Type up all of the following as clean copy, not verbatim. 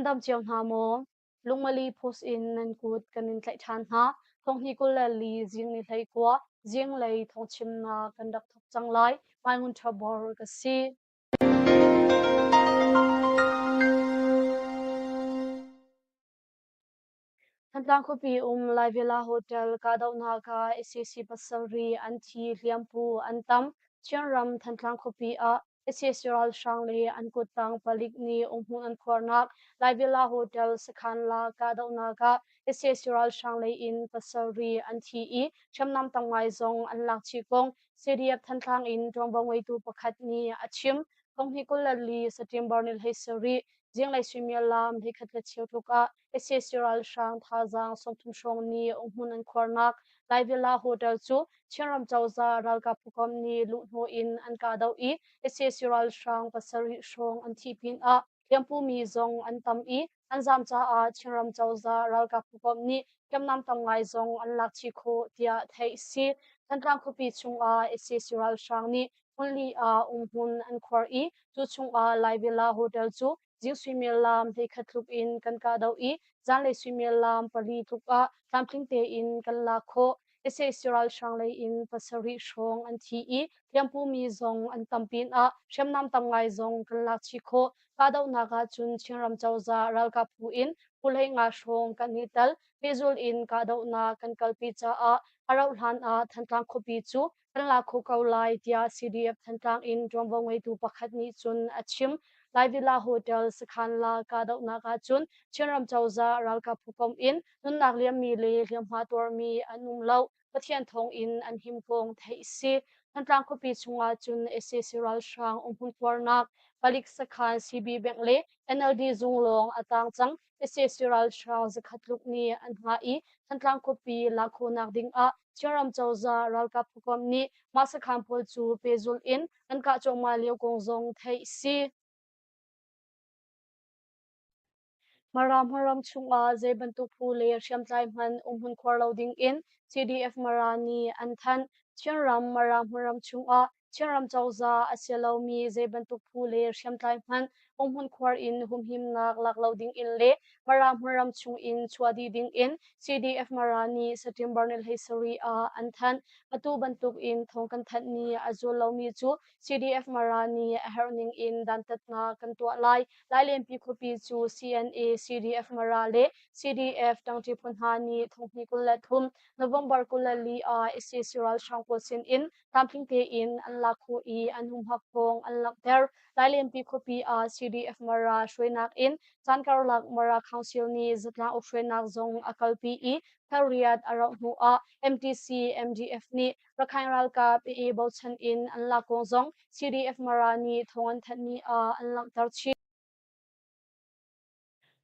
Nan dam cio hna maw? Lungmali post in nan kut kan in tlaih ṭhan hna. Thonghni 24 zing ni 19 zinglei thawngchimnak kan rak thawk cang lai. Mai Ngun Ṭha Bor ka si. Thantlang khuapi um Laivela Hotel kahdohnak ah sac pasarih an thi, hliampu an tam. Chinram Thantlang khuapi ah sac ralhrang le an kuttang palik nih umhmun an khuarnak Laivela Hotel sakhan la kahdohnak ah sac ralhrang lei in pasarih an thi i hriamnam tam ngai zong an lak chih kong CDF Thantlang in ṭuanvo ngeitu pakhat nih a chim. Thonghni 24 September ni 17 zinglei suimilam 11 le cheu tluk ah sac ralhrang thazaang 30 hrawng nih umhmun an khuarnak Laivila Hotel cu Chinram cozah ralkap phukomh nih luhhnawh in an kahdoh i sac ralhrang pasarih hrawng an thih pinah hliampumi zong an tam i an zaam caah Chinram cozah ralkap phukomh nih hriamnam tam ngai zong an lak chih khawh tiah theih a si. Thantlang khuapi chungah sac ralhrang nih hmunli ah umhmun an khuar i cu chungah Laivila Hotel cu zing suimilam 11 tluk in kan kahdoh i zanlei suimilam pali tluk ah tlamtling tein kan lak khawh. Sac ralhrang lei in pasarih hrawng an thi i hliampumi zong an tam pinah hriamnam tam ngai zong kan lak chih khawh. Kahdohnak ahcun Chinram cozah ralkap phu in phu 15 hrawng kan i tel. Pehzul in kahdohnak kan kalpi caah a rauh hlan ah Thantlang khuapi cu kan la kho ko lai tiah CDF Thantlang in ṭuanvo ngeitu pakhat nih cun a chim. Laivila Hotel sakhan la kahdohnak ahcun Chinram cozah ralkap phukomh in nunnak liammi le hliamhma tuarmi an um lo. Pathian thawng in an him kong theih a si. Thantlang khuapi chungah cun sac ralhrang umhmun khuarnak, palik sakhan CB Bank le NLD zung lawng a tang cang. Sac ralhrang zakhat tluk nih an hngah i Thantlang khuapi lak khawhnak ding ah Chinram cozah ralkap phukomh nih mah sakhan pawl cu pehzulh in an kah cuahmah lio kong zong theih a si. Mara hmunram chungah zei bantuk phu le hriamtlai hmanh umhmun khuar lo ding in CDF Mara nih an thanh. Chinram Mara hmunram chungah Chinram cozah a si lomi zei bantuk phu le hriamtlai hmanh umhmun khuar in humhimnak lak lo ding in le Mara hmunram chung in chuah dih ding in CDF Mara nih September ni 17 ah an thanh. Atu bantuk in thawng kan thanhmi a zul lomi cu CDF Mara nih a herh ning in dantatnak kan tuah lai. Lailenpi khuapi cu CNA, CDF Mara le CDF ṭangṭi phu hna nih thonghni 23 November 24 ah sac ralhrang pawl sin in tlamtling tein an lak khawh i an humhak kong an langhter. Lailenpi khuapi ah CDF Mara hruainak in caan karlak Mara Council nih zatlang ukhruainak zong a kalpi i thariat a rauh hnu ah MTC MDF nih Rakhine ralkap i bochan in an lak kong zong CDF Mara nih thawng an thanhmi ah an langhter chih.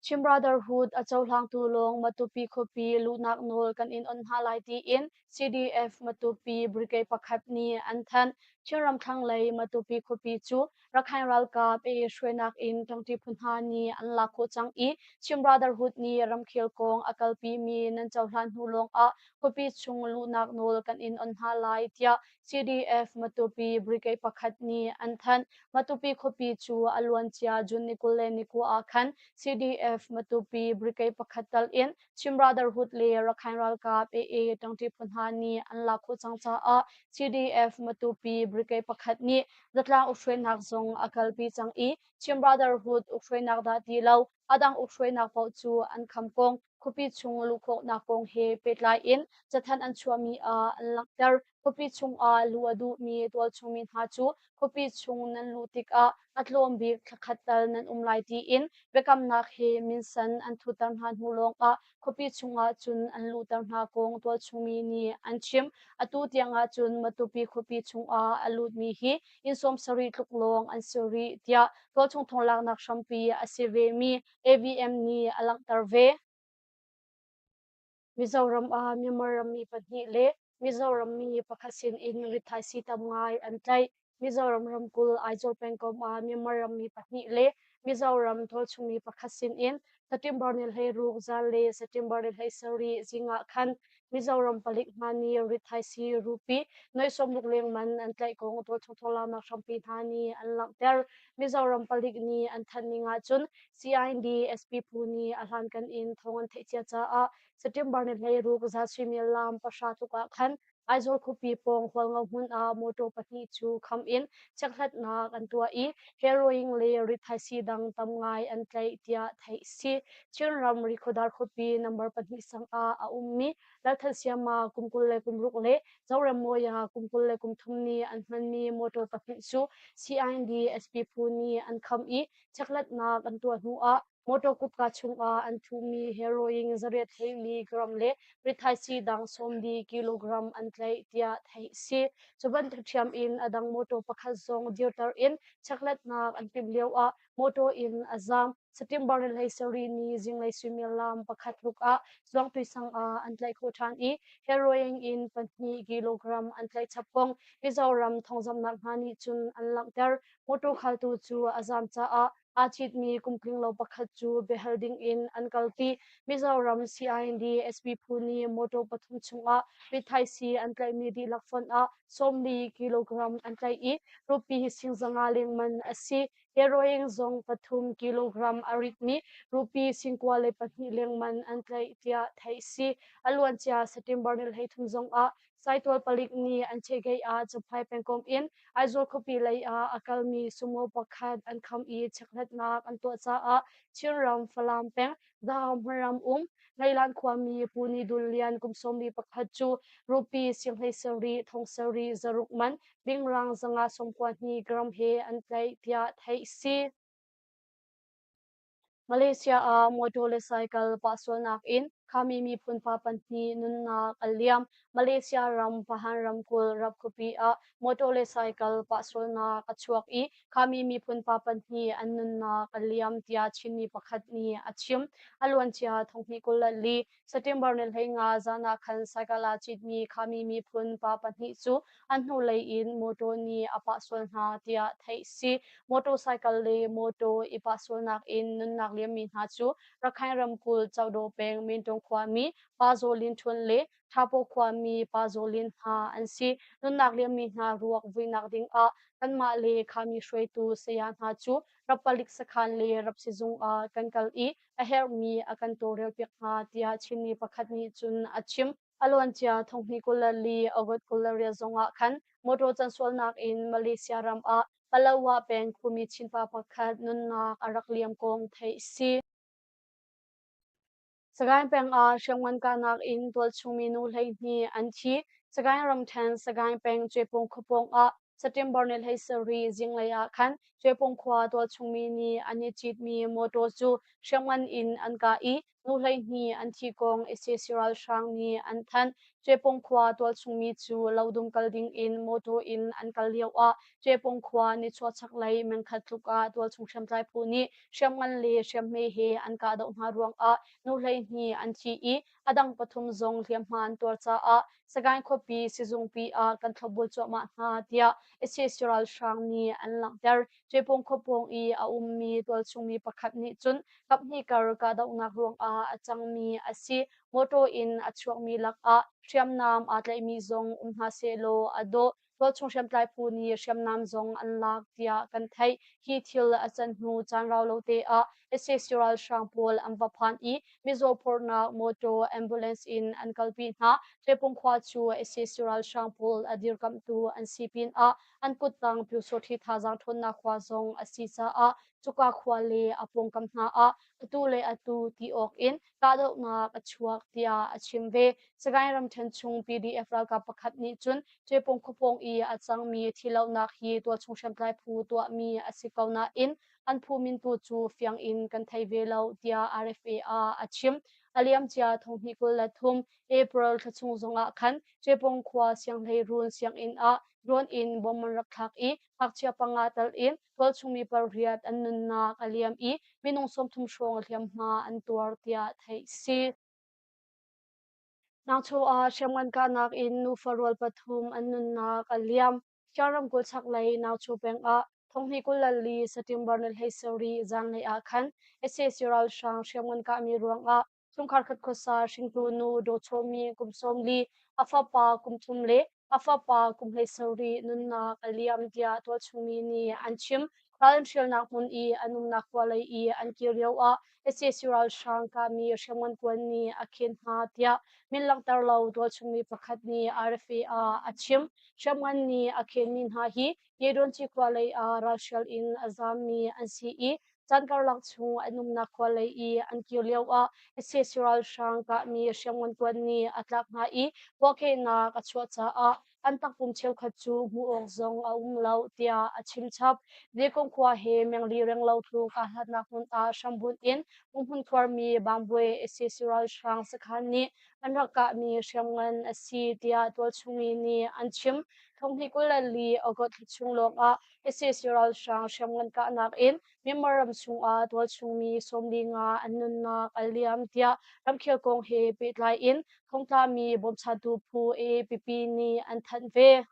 Chin Brotherhood a cohlangtu lawng Matupi khuapi luhnak nawl kan in on hna lai tiin CDF Matupi Brigade pakhat nih an thanh. Chinram thlanglei Matupi khuapi cu Rakhine ralkap i hruainak in ṭangṭi phu hna nih an lak khawh cang i Chin Brotherhood nih ramkhel kong a kalpimi nan cohlan hnu lawngah khuapi chung luhnak nawl kan in on hna lai tiah CDF Matupi Brigade pakhat nih an thanh. Matupi khuapi cu a luancia June ni 29 ah khan CDF Matupi Brigade pakhat tal in Chin Brotherhood le Rakhine ralkap AA ṭangṭi phu hna nih an lak khawh cang caah CDF Matupi Brigade pakhat nih zatlang ukhruainak zong a kalpi cang i Chin Brotherhood ukhruainak dah ti lo a dang ukhruainak paoh cu an kham kong khuapi chung luh khawhnak kong he pehtlai in cathanh an chuahmi ah an langhter. Khuapi chungah luh a duhmi tualchungmi hna cu khuapi chung nan luh tikah a tlawm bik thlakhat tal nan um lai tiin biakamnak he minsan an thutter hna hnu lawngah khuapi chungah cun an luhter hna kong tualchungmi nih an chim. Atu tiangah cun Matupi khuapi chungah a lutmi hi inn 70 tluk lawng an si rih tiah tualchung thonglaknak hrampi a si vemi AVM nih a langhter ve. Mizoram ah Myanmar rammi pahnih le Mizoram mi pakhat sin in rithaisii tam ngai an tlaih. Mizoram ramkulh Aizawl pengkomh ah Myanmar rammi pahnih le Mizoram tualchungmi pakhat sin in. September ni 16 zan le September ni 17 zing ah khan Mizoram palik hna nih rithaisii rupi noi 60 leng man an tlaih kong tualchung thawnglanghnak hrampi hna nih an langhter. Mizoram palik nih an thanh ning ahcun CID SP phu nih a hlankan in thawng an theih cia caah September ni 16 zan suimilam 9 tluk ah khan Aizawl khuapi pawng Hualngo hmun ah mawṭaw pahnih cu kham in chekhlatnak an tuah i heroin le rithaisii dang tam ngai an tlaih tiah theih a si. Chinram Rikhuadar khuapi number 2 sang ah a ummi Lalthansiama kum 26 le Zoremmawia kum 23 nih an hmanmi mawṭaw pahnih cu CID SP phu nih an kham i chekhlatnak an tuah hnu ah Motor kutka chungah an thuhmi heroin zariat 14 gram le rithaisii dang 40 kilogram an tlaih tiah theih a si. Cu bantuk ṭhiam in a dang motor pakhat zong dirter in chekhlatnak an timh lioah motor in a zaam. September ni 17 ni zinglei suimilam pakhat tluk ah Zuangtui sang ah an tlaih khawh ṭhan i heroin in 2 kilogram an tlaih chap kong Mizoram thawngzamhnak hna nih cun an langhter. Motor khaltu cu a zaam caah aa citmi kum tlinglo pakhat cu biahal dingin an kalpi. Mizoram CID SP phu nih motor pathum chungah rithaisii an tlaihmi dihlak fonh ah 40 kilogram an tlaih i rupi sing 500 lengman a si. Heroin zong 3 kilogram a ritmi rupi sing 92 lengman an tlaih tiah theih a si. A luancia September ni 33 zongah Saitual palik nih an chehgeih ah Champhai pengkomh in Aizawl khuapi lei ah a kalmi sumo pakhat an kham i chekhlatnak an tuah caah Chinram Falam peng Zahau hmunram um Ngailan khuami Pu Ni Dul Lian kum 41 cu rupi sing 17 thong sarih 600 man bingrang 592 gram he an tlaih tiah theih a si. Malaysia ah mawṭaw le cycle pahsualnak in Khami miphun pa pahnih nunnak a liam. Malaysia ram Pahang ramkulh Rap khuapi ah mawṭaw le cycle pahsualnak a chuak i Khami miphun pa pahnih an nunnak a liam tiah Chinmi pakhat nih a chim. A luancia 2024 September ni 15 zan ah khan cycle aa citmi Khami miphun pa pahnih cu an hnulei in mawṭaw nih a pah sual hna tiah theih a si. Motorcycle le mawṭaw i pah sualnak in nunnak liammi hna cu Rakhine ramkulh Codaw peng Mintung khuami Pa Zaw Lin Htun le Thapaw khuami Pa Zaw Lin hna an si. Nunnak liammi hna ruak vuinak ding ah kanmah le Khami hruaitu saya hna cu rap palik sakhan le rap sizung ah kan kal i a herhmi a kan tawlrelpiak hna tiah Chinmi pakhat nih cun a chim. A luancia 2024 August 28 zongah khan motor cansualnak in Malaysia ram ah Palawa peng khuami Chinpa pakhat nunnak a rak liam kong theih a si. Sagaing peng ah hriamngan kahnak in tualchungmi nu 12 an thi. Sagaing ramṭhen Sagaing peng Cuaipung khuapawng ah September ni 17 zinglei ah khan Cuaipung khua tualchungmi nih an i citmi mawṭaw cu hriamngan in an kah i nu 12 an thi kong sac ralhrang nih an thanh. Cuaipung khua tualchungmi cu lodum kal ding in mawṭaw in an kal lioah Cuaipung khua nichuah chaklei mengkhat tluk ah tualchung hriamtlai phu nih hriamngan le hriamhme he an kahdoh hna ruangah nu 12 an thi i a dang pathum zong hliamhma an tuar caah Sagaing khuapi sizungpi ah kan thlopbul cuahmah hna tiah sac ralhrang nih an langhter. Cuaipung khuapawng i a ummi tualchungmi pakhat nih cun kaphnih kar kahdohnak ruangah a cangmi a si. Mawṭaw in a chuakmi lakah hriamnam aa tlaihmi zong um hna sehlaw a dawh. Tualchung hriamtlai phu nih hriamnam zong an lak tiah kan theih. Hi thil a can hnu caan rau lo te ah sac ralhrang pawl an va phan i mizaw phorhnak mawṭaw ambulance in an kalpi hna. Ṭepung khua cu sac ralhrang pawl a dirkamhtu an si pinah an kuttang Pyusawṭhi thazaang ṭhawnnak khua zong a si caah cuka khua le a pawngkam hna ah atu le atu ti awk in kahdohnak a chuak tiah a chim ve. Sagaing ramṭhen chung PDF ralkap pakhat nih cun Ṭepung khuapawng i a cangmi thihlohnak hi tualchung hriamtlai phu tuahmi a si ko nain an phu min tu cu fiang in kan thei ve lo tiah RFA ah a chim. A liamcia 2023 April thla chung zongah khan Ṭepung khua sianghleiruun sianginn ah drone in bomb an rak thlak i ngakchia panga tal in tualchungmi pariat an nunnak a liam i minung 30 hrawng hliamhma an tuar tiah theih a si. Nangchaw ah hriamngan kahnak in nufa rual pathum an nunnak a liam. Kya ramkulh chaklei Nauchaw peng ah Thonghnih 24 September ni 17 zanlei ah khan sac ralhrang hriamngan kahmi ruangah chungkhar khat khuasa hringtu nu Daw Chaw Mi kum 40, a fapa kum 3 le a fapa kum 17 nunnak a liam tiah tualchungmi nih an chim. Ral an hrialnak hmun i an umnak khua lei i an kir lio ah sac ralhrang kahmi hriamngan kuan nih a khen hna tiah min langhter lo tualchungmi pakhat nih RFA ah a chim. Hriamngan nih a khenmi hna hi Yedonci khua lei ah ralhrial in a zaammi an si i caan karlak chung an umnak khua lei i an kir lio ah sac ralhrang kahmi hriamngan kuan nih a tlak hna i puahkehnak a chuah caah an takpum cheukhat cu hmuh awk zong a um lo tiah a chim chap. Dekong khua he mengli renglo tluk aa hlatnak hmun ah hrambunh in umhmun khuarmi Bangbuai sac ralhrang sakhan nih an rak kahmi hriamngan a si tiah tualchungmi nih an chim. Thonghnih 24 August thla chung lawngah sac ralhrang hriamngan kahnak in Myanmar ram chungah tualchungmi 45 an nunnak a liam tiah ramkhel kong he pehtlai in thongtlami bawmchantu phu AAPP nih an thanh ve.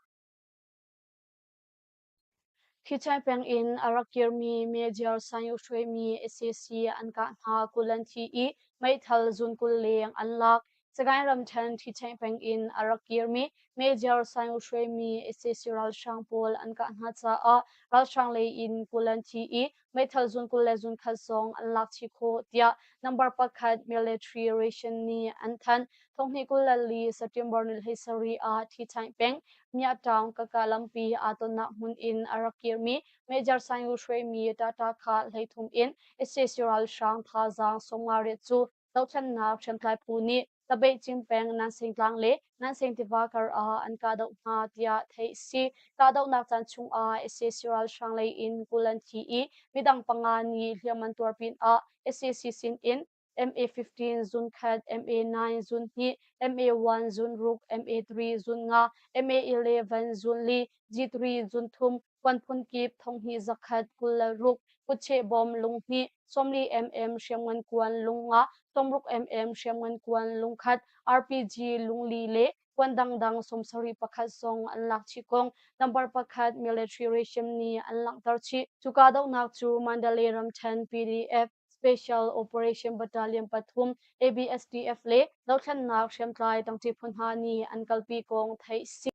Thichai peng in a rak kirmi Major Sanyu hruaimi sac an kah hna 20 an thi i meithal zun 20 leng an lak. Sagaing ramṭhen Thichai peng in a rak kirmi Major Sanyu hruaimi sac ralhrang pawl an kah hna caah ralhrang lei in 20 an thi i meithal zun 20 le zun khat zong an lak chih khawh tiah number pakhat military ration nih an thanh. Thonghnih 24 September ni 17 ah Thichaing peng Myataung Kaka lampi aa tonnak hmun in a rak kirmi Major Sanyu hruaimi Tata kha 33 in sac ralhrang thazaang 58 cu dohthlennak hriamtlai phu nih Tabeihcing peng Nansingtlang le Nansing tiva kar ah an kahdoh hna tiah theih a si. Kahdohnak caan chungah sac ralhrang lei in 20 an thi i midang panga nih hliam an tuar pinah sac sin in MA15 zun khat, MA9 zun hnih, MA1 zun ruk, MA3 zun nga, MA11 zun li, G3 zun thum, kuan phunkip thonghnih zakhat 26, kutcheh bawm lung hnih, 40 mm hriamngan kuan lung nga, 60 mm hriamngan kuan lung khat, RPG lung li le kuan dangdang 71 zong an lak chih kong number pakhat military regime nih an langhter chih. Cu kahdohnak cu Mandalay ramṭhen PDF Special Operation Battalion pathum ABSDF le dothlennak hriamtlai tangṭi phu hna nih an kalpi kong theih si.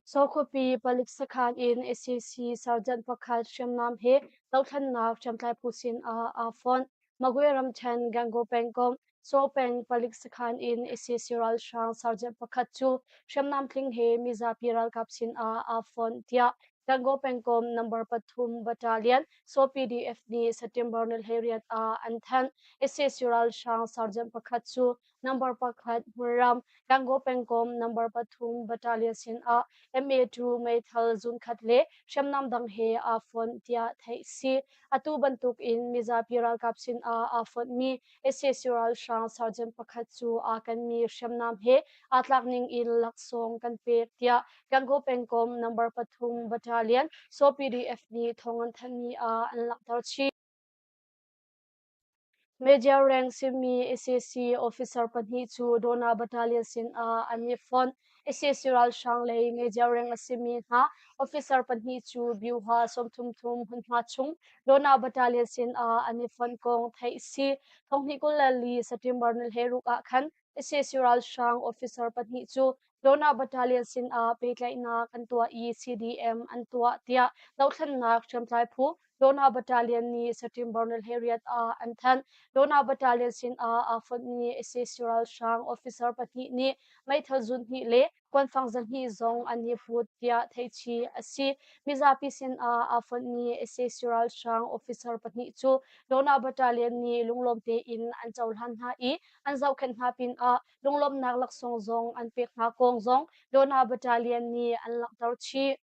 Sawkhuapi palik sakhan in sac sergeant pakhat hriamnam he dothlennak hriamtlai phu sin ah aa fonh. Magwe ramṭhen Gangaw pengkomh Saw peng palik sakhan in sac ralhrang sergeant pakhat cu hriamnam tling he mizapi ralkap sin ah aa fonh tiah Gangaw pengkomh number pathum battalion Saw PDF nih September ni 18 ah an thanh. Sac ralhrang sergeant pakhat cu number pakhat hmunram Gangaw pengkomh number pathum battalion sinah MA2 meithal zunkhat le hriamnam dang he aa fonh tiah theih si. Atu bantuk in mizapi ralkap sinah aa fonhmi sac ralhrang sergeant pakhat cu aa kenmi hriamnam he aa tlak ning in laksawng kan pek tiah Gangaw pengkomh number pathum battalion SAW PDF nih thawng an thanhmi ah an langhter chih. Major rank simi sac officer pahnih cu Dona Battalion sinah an i fonh. Sac ralhrang lei major rank a simi hna officer pahnih cu Byuha 33 hmunhma chung Dona Battalion sinah an i fonh kong theih a si. Thonghnih 24 September ni 16 ah khan sac ralhrang officer pahnih cu Dona Battalion sinah pehtlaihnak an tuah i CDM an tuah tiah dohthlennak hriamtlai phu Dona Battalion nih September ni 18 ah an thanh. Dona Battalion sinah aa fonhmi sac ralhrang officer pahnih nih meithal zun hnih le kuanfang 200 zong an i put tiah theihchih a si. Mizapi sinah aa fonhmi sac ralhrang officer pahnih cu Dona Battalion nih lunglawm tein an cohlan hna i an zohkhenh hna pinah lunglawmhnak laksawng zong an pek hna kong zong Dona Battalion nih an langhter chih.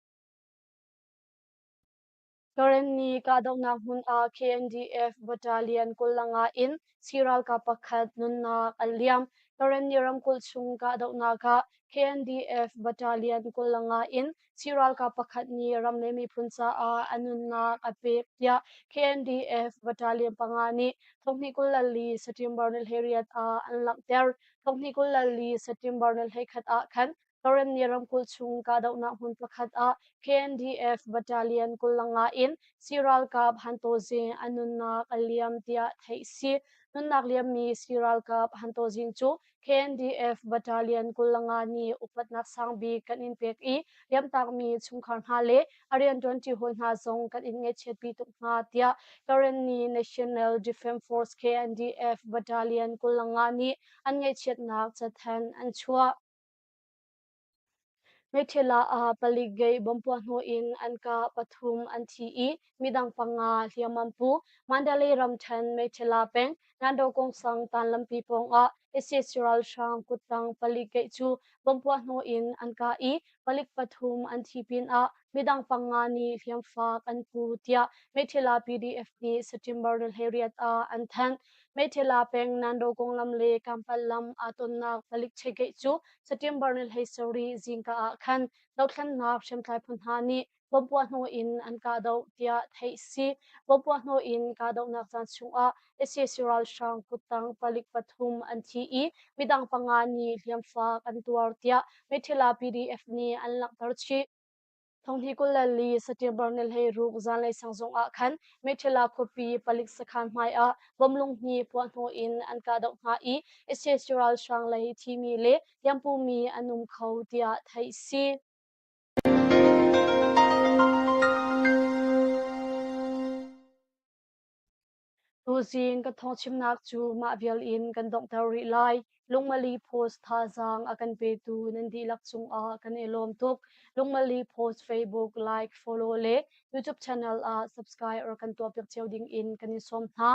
Karenni kahdohnak hmun ah KNDF Battalion 25 in Sea ralkap pakhat nunnak a liam. Karenni ramkulh chung kahdohnak ah KNDF Battalion 25 in Sea ralkap pakhat nih ram le miphun caah a nunnak a pek tiah KNDF Battalion panga nih thonghnih 24 September ni 18 ah an langhter. Thonghnih 24 September ni 21 ah khan. Karenni ramkulh chung kahdohnak hmun pakhat ah KNDF Battalion 25 in Sii ralkap Han Taw Zing a nunnak a liam tiah theih si. Nunnak liammi sii ralkap Han Taw Zing cu KNDF Battalion 25 nih upatnak sangbik kan in pek i liamtakmi chungkhar hna le a rianṭuanṭi hawi hna zong kan in ngaihchiatpi tuk hna tiah Karenni National Defence Force KNDF Battalion 25 nih an ngaihchiatnak cathanh an chuah. Meithila ah palik gate bomb puahhnawh in an kah pathum an thi i midang panga hliam an pu. Mandalay ramṭhen Meithila peng Nandawkawngsang tanlampi pawngah sac ralhrang kuttang palik gate cu bomb puahhnawh in an kah i palik pathum an thi pinah midang panga nih hliamfak an pu tiah Meithila PDF nih September ni 18 ah an thanh. Meithila peng Nandawkawng lam le Kampal lam aa tonnak palik check-gate cu September ni 17 zingka ah khan dothlennak hriamtlai phu hna nih bomb puahhnawh in an kahdoh tiah theih si. Bomb puahhnawh in kahdohnak caan chungah sac ralhrang kuttang palik pathum an thi i midang panga nih hliamfak an tuar tiah Meithila PDF nih an langhter chih. Thonghni 24 September ni 16 zanlei sang zong ah khan Meithila khuapi palik sakhan hmai ah bomb lunghni puahhnawh in an kahdoh hna i sac ralhrang lei thimi le hliampumi an um kho tiah theih si. Tuzing kan thawngchimnak cu mah vial in kan donghter rih lai. Lungmali Post thazaang a kan petu nan dihlak cungah kan i lawm tuk. Lungmali Post Facebook like, follow le YouTube channel ah subscribe or kan tuahpiak cio ding in kan in sawm hna.